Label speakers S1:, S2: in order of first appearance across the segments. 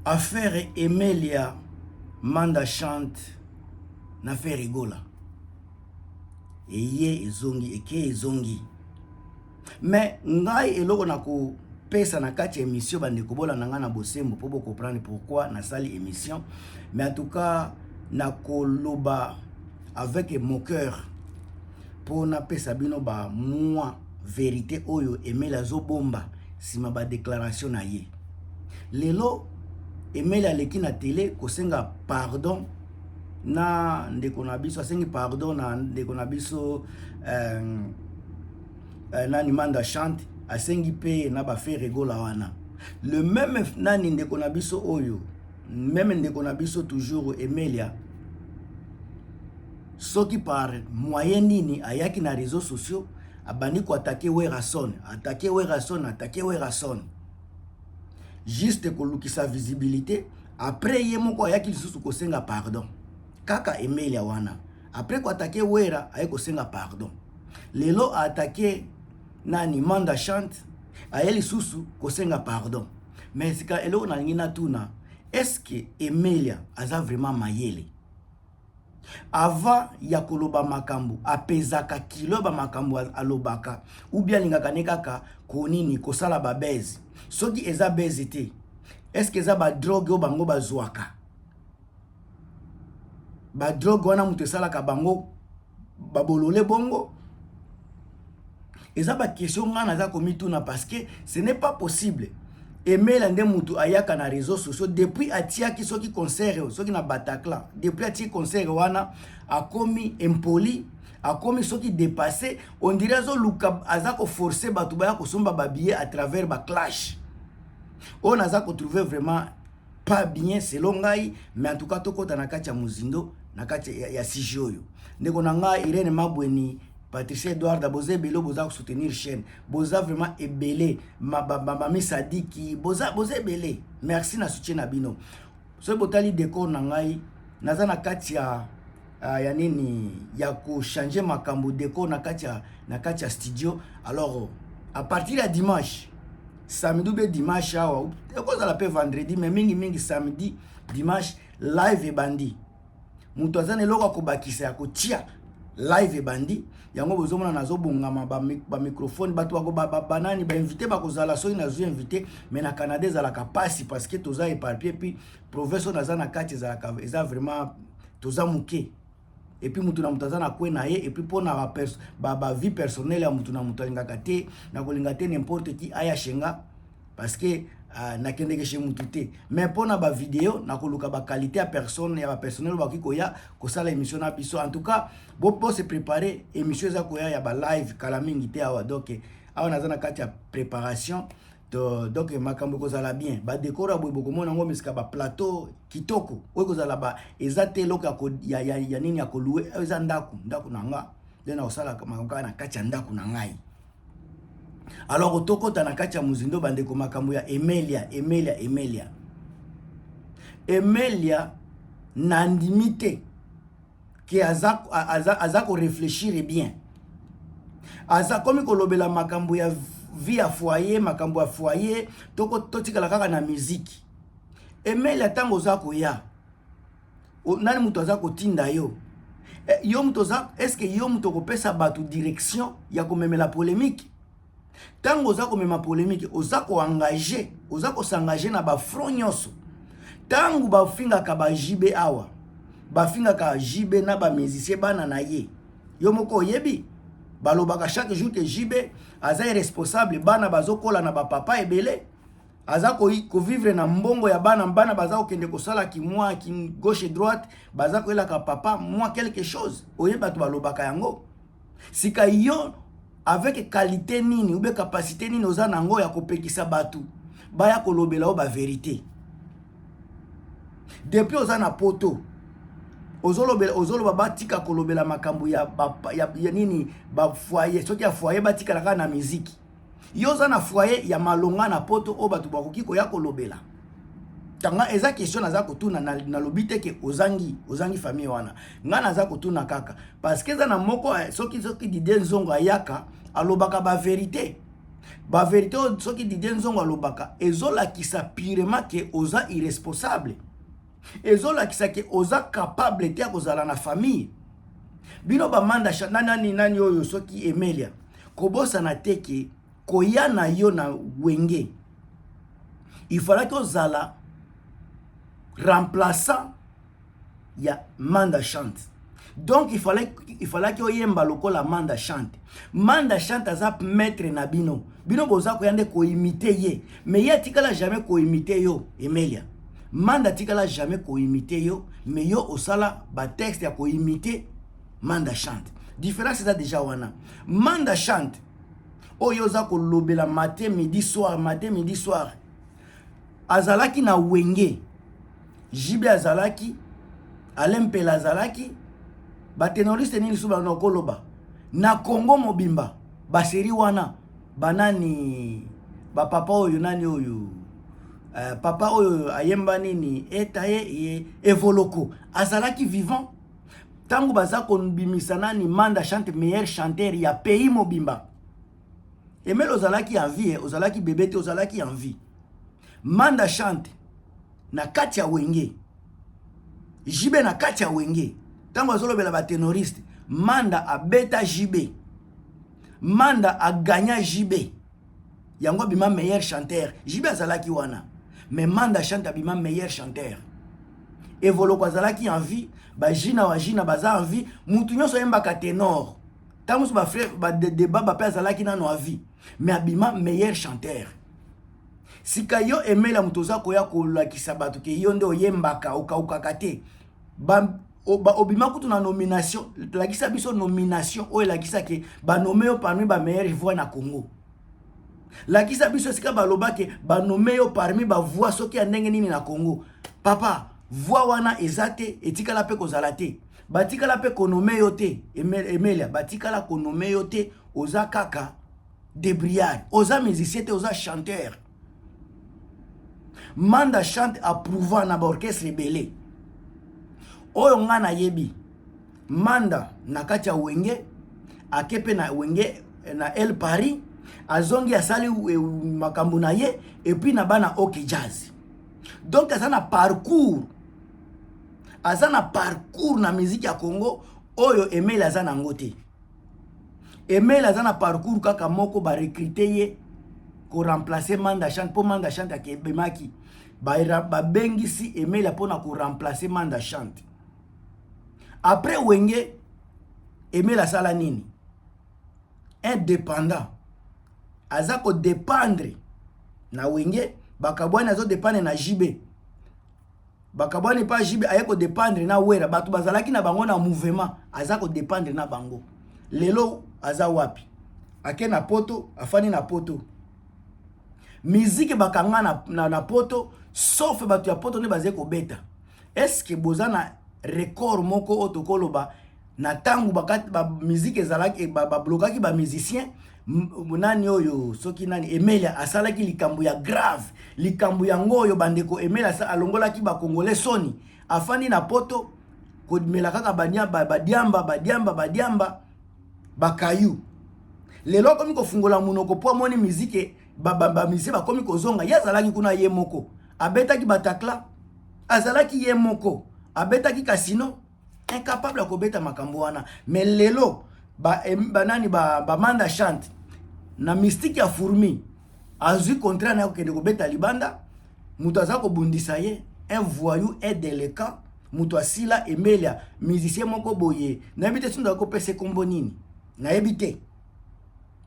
S1: Affaire Emelia Manda chante na Ferre Gola eye ezongi, eke ezongi. Mais ngai eloko na kopesa na kati ya émission, bandeko, bolanda ngai na bosembo mpo bocomprendre pourquoi nasali émission. Mais en tout cas, nakoloba avec mon cœur mpo napesa bino ba mwa vérité oyo Emelia azobomba nsima badéclaration na ye. Lelo Emelia aleki na télé kosenga pardon na ndeko na biso, asengi pardon na ndeko na biso nani, Manda Chante, asengi mpe na baFerre Gola wana. Le même nani, ndeko na biso oyo, même ndeko na biso toujours Emelia, soki par moyen nini ayaki na réseaux sociaux, abandi koattaquer Werrason, attaquer Werrason, attaquer Werrason, juste kolukisa visibilité. Après, ye moko ayaki lisusu kosenga pardon. Kaka Emelia wana, après koattaquer Wera, aye kosenga pardon. Lelo aattaquer nani, Manda Chante, aye lisusu kosenga pardon. Mais sika eloko nalingi natuna: est-ce Emelia aza vraiment mayele? Avant ya koloba makambo, apezaka kilo bamakambo alobaka, ou bien alingaka ne kaka konini, kosala babuzz? Soki eza buzz te, est-ce eza badrogue oyo bango bazwaka? Badrogue wana moto esalaka bango babolole bongo? Eza baquestion ngai naza komituna, parce que ce n'est pas possible. Emelia nde mutu ayaka na réseaux sociaux depuis atiaki soki concert, soki na Bataclan. Depuis atie concert wana, akomi impoli, akomi soki dépassé. On dirait azoluka, aza koforcer bato baya kosomba babillet à travers baclash oyo. Naza kotrouver vraiment pas bien selon ngai. Mais en tout cas, tokɔta na kati ya mozindo, na kati ya sujet oyo. Ndeko na ngai Irene Mabweni, Patricia Edouard, boza ebele, boza kosoutenir chaîne, boza vraiment ebele. Mami Sadiki, boza ebele, merci na soutien na bino. Soki botali décor na ngai, naza na kati ya nini, ya kochanger makambo, décor na kati ya studio. Alors, à partir ya dimanche, samedi ube dimanche awa, ekozala mpe vendredi, mais mingimingi samedi, dimanche, live ebandi. Moto aza na eloko ya kobakisa, ya kotia, live ebandi. Yango bozomona nazobongama bamicrophone, bato banani, bainvité bakozala. Soki nazwi invité, mais na Canada ezalaka mpasi parce que toza éparpillé, puis province oyo naza na kati ezalaka, eza vraiment, toza moke, et puis mutu na moto aza na kwe na ye. Et puis mpona bavie personnelle ya mutu na moto, alingaka te, nakolinga te n'importe qui aya shenga, parce que nakendeke chez mutu te. Mais mpona bavideo, nakoluka baqualité ya personne, ya bapersonnel oyo bakoki koya kosala émission na biso. En tout cas, bo se préparer, émission eza koya ya balive kala mingi te awa. Donc awa naza na kati ya préparation to, donc makambo ekozala bien. Badécor ya boye bokomona yango misika, baplateau kitoko oyo ekozala ba, eza te eloko ya nini, ya kolouer. Eza ndako na nga nde nakosala makambo kaka na kati ya ndako na ngai. Alors tokɔta na kati ya mozindo, bandeko, makambo ya Emelia. Emelia, Emelia, Emelia, nandimi te ke aza koréfléchir bien. Aza komi kolobela makambo ya vie ya foyer, makambo ya foyer, totikala kaka na miziki. Emelia, ntango oza koya, nani moto aza kotinda yo? Yo moto oza, est-ce yo moto okopesa bato direction ya komemela polémique? Ntango oza komema polémique, oza koengager, oza kos'engager na bafront nyonso. Ntango bafingaka ba JB awa, bafingaka JB na bamusicien, bana na ye, yo moko oyebi, balobaka chaque jour ke JB aza irresponsable, bana bazokola na bapapa ebele, aza kovivre na mbongo ya bana. Bana baza kokende kosala kimwa ki gauche droite, baza koyelaka papa mwa quelque chose. Oyebi, bato balobaka yango. Sika yo, avec qualité nini ube capacité nini oza nango ya kopekisa bato baya kolobela oyo bavérité? Depuis oza na Poto, ozolobela, ozoloba batika kolobela makambo ya nini, bafoyer, soki ya foyer, batikala kaka na miziki. Yo oza na foyer ya malonga na Poto oyo bato bakoki koya kolobela? Tanga, eza question naza kotuna. Nalobi te ke ozangi famille wana. Ngai naza kotuna kaka parce que eza na moko, soki Didier Nzongo ayaka, alobaka bavérité. Baverité oyo soki Didier Nzongo alobaka ezolakisa purement ke oza irresponsable, ezolakisa ke oza capable te ya kozala na famille. Bino bamanda nani nani oyo soki Emelia, kobosana te ke koya na yo na Wenge, il fallaki ozala remplaçant ya Manda Chante. Donc il fallaki oyemba lokola Manda Chante. Manda Chante aza maître na bino. Bino boza koya nde koimiter ye, mais ye atikala jamais koimiter yo. Emelia, Manda atikala jamais koimiter yo, mais yo osala batexte ya koimiter Manda Chante. Différence eza déjà wana. Manda Chante oyo oza kolobela matin, midi, soir, matin, midi, soir, azalaki na Wenge. JB azalaki, Alain Mpela azalaki, baténoriste nini lisusu bana koloba na Congo mobimba, baseri wana banani, bapapa oyo nani oyo, papa oyo ayemba nini eta ye, ye Evoloko azalaki vivant ntango baza kobimisa nani, Manda Chante, meilleur chanteur ya pays mobimba. Emele, ozalaki en vie, ozalaki bébé te, ozalaki en vie. Manda Chante na kati ya Wenge, JB na kati ya Wenge, ntango azolobela baténoriste, Manda abeta JB, Manda aganya JB, yango abima meilleur chanteur. JB azalaki wana, mais Manda Chante abima meilleur chanteur. Evoloko azalaki en vie, bajina wa jina baza en vie, mutu nyonso ayembaka ténor ntango mosusu, bafrère badeba mpe azalaki nano en vie, mais abima meilleur chanteur. Sika yo Emela, moto oza koya kolakisa bato ke yo nde oyembaka, okaukaka te, obima kutu na nomination. Lakisa biso nomination oyo elakisa ke banommer yo parmi bameilleure voix na Congo. Lakisa biso esika balobake banommer yo parmi bavoix soki ya ndenge nini na Congo. Papa, voix wana eza te, etikala mpe kozala te, batikala mpe konommer yo te. Emelia, batikala konommer yo te. Oza kaka débrouillard, oza musicien te, oza chanteur. Manda Chante approuva na baorchestre ebele oyo nga nayebi. Manda na kati ya Wenge, ake mpe na Wenge na El Paris, azongi, asali makambo na ye, et puis na bana OK Jazz. Donc aza na parcours, aza na parcours na musique ya Congo oyo Emele aza nango te. Emele aza na parcours kaka moko, barecruter ye koremplacer Manda Chante, mpo Manda Chante akebemaki, babengisi Emele mpona koremplacer Manda Chante. Après Wenge, Emele asala nini? Indépendant, aza kodépendre na Wenge. Bakabwani, azodépendre na JB. Bakabwani mpa JB, aye kodépendre na Wera. Bato bazalaki na bango na mouvement, aza kodépendre na bango. Lelo aza wapi? Ake na Poto, afandi na Poto. Miziki bakanga na Poto, sauf bato ya Poto nde bazali kobeta. Est-ce boza na record moko oyo tokoloba na ntango bamiziki ezalaki, bablokaki bamusicien? Nani oyo soki nani, Emelia asalaki likambo ya grave, likambo yango oyo bandeko, Emelia alongolaki bakongolais soni. Afandi na Poto komela kaka badiamba, badiamba, badiamba, bakayu. Lelo akomi kofungola monoko mpo amoni miziki, bamusicien bakomi kozonga. Ye azalaki kuna ye moko, abetaki Bataclan, azalaki ye moko, abetaki Casino, incapable ya kobeta makambo wana. Mais lelo banani, bamanda Chante na mystique ya fourmi, azwi contrat na ye kokende kobeta libanda. Moto aza kobundisa ye, un voyou, un délinquant, moto asila. Emelia, musicien moko boye, nayebi te soki akopesa kombo nini, nayebi te,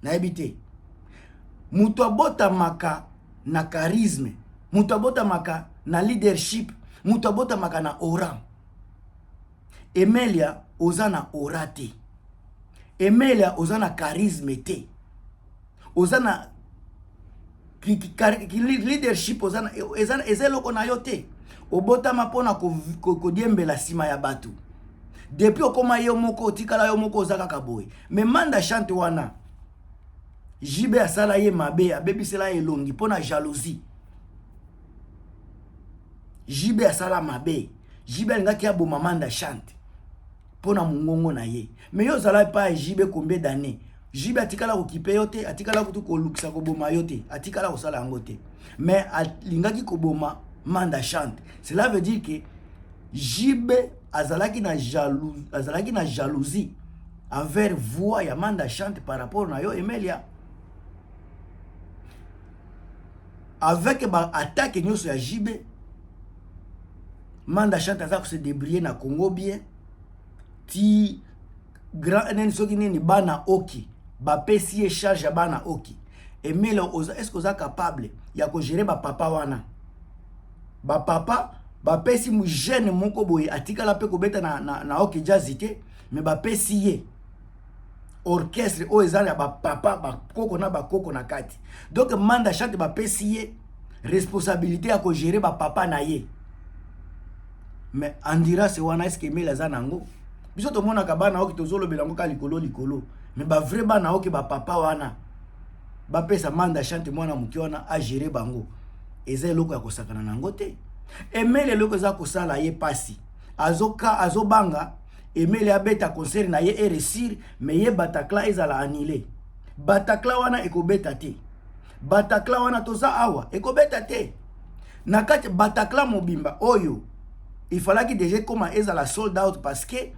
S1: nayebi te. Moto abotamaka na charisme, moto abotamaka na leadership, moto abotamaka na aura. Emelia, oza na aura te. Emelia, oza na charisme te, oza na leadership, oza eza eloko na yo te. Obotama mpona kodiembela nsima ya bato. Depuis okóma yo moko, otikala yo moko, oza kaka boye. Mais Manda Chante wana, JB asala ye mabe, abebisela ye elongi mpo na jalousie. JB asala mabe, JB alingaki aboma Manda Chante mpo na mongongo na ye. Mais yo ozala epai ya JB combien d'année? JB atikala kokipe yo te, atikala kutu kolukisa koboma yo te, atikala kosala yango te. Mais alingaki koboma Manda Chante. Cela veut dire que JB azalaki na jaloux, azalaki na jalousie envers voix ya Manda Chante par rapport na yo Emelia. Avec ba attaque nyonso ya JB, Manda Chante aza ko se débrouiller na Congo bien ti grand nini soki nini bana oki bapesi ye charge ya bana oki. Emelia, oza est-ce que oza capable ya kogérer bapapa wana? Bapapa bapesi mu jeune moko boye atikala mpe kobeta na OK Jazz te, mais bapesi ye orchestre oyo eza ya bapapa, bakoko na bakoko na kati. Donc Manda Chante, bapesi ye responsabilité ya kogérer bapapa na ye, mais endurance wana, est-ce Emelia aza nango? Biso tomonaka bana oki, tozolobela yango kaka likolo likolo, mais bavrai bana oki, bapapa wana, bapesa Manda Chante, mwana moke wana, agérer bango, eza eloko ya kosakana nango te. Emelia, eloko eza kosala ye mpasi, azoka azobanga Emelia abeta concert na ye eréussir, mais ye Bataclan ezala annulé. Bataclan wana ekobeta te. Bataclan wana toza awa, ekobeta te. Na kati Bataclan mobimba oyo ifalaki déjà ekoma ezala sold out, parce que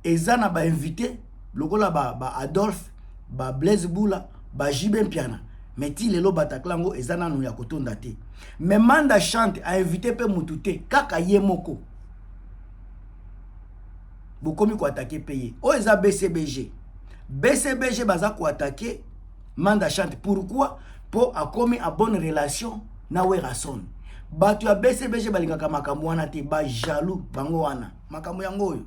S1: eza na bainvité lokola ba Adolphe, ba Blaise Bula, ba JB Mpiana, mais ti lelo Bataclan yango eza nanu ya kotonda te. Mais Manda Chante ainvité mpe mutu te, kaka ye moko. Bokomi koattaquer mpe ye. Oyo eza BCBG. BCBG baza koattaquer Manda Chante. Pourquoi? Mpo akomi en bonne relation na Werason. Bato ya BCBG balingaka makambo wana te, bajaloux bango wana. Makambo yango oyo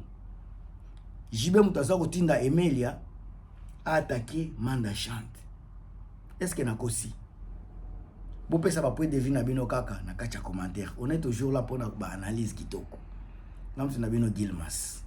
S1: JB moto aza kotinda Emelia aattaquer Manda Chante. Est ce que nakosi? Bopesa bapoint de vue na bino kaka na kati ya commentaire. On est toujours là mpona baanalyse kitoko. Nga moto na bino Gilmas.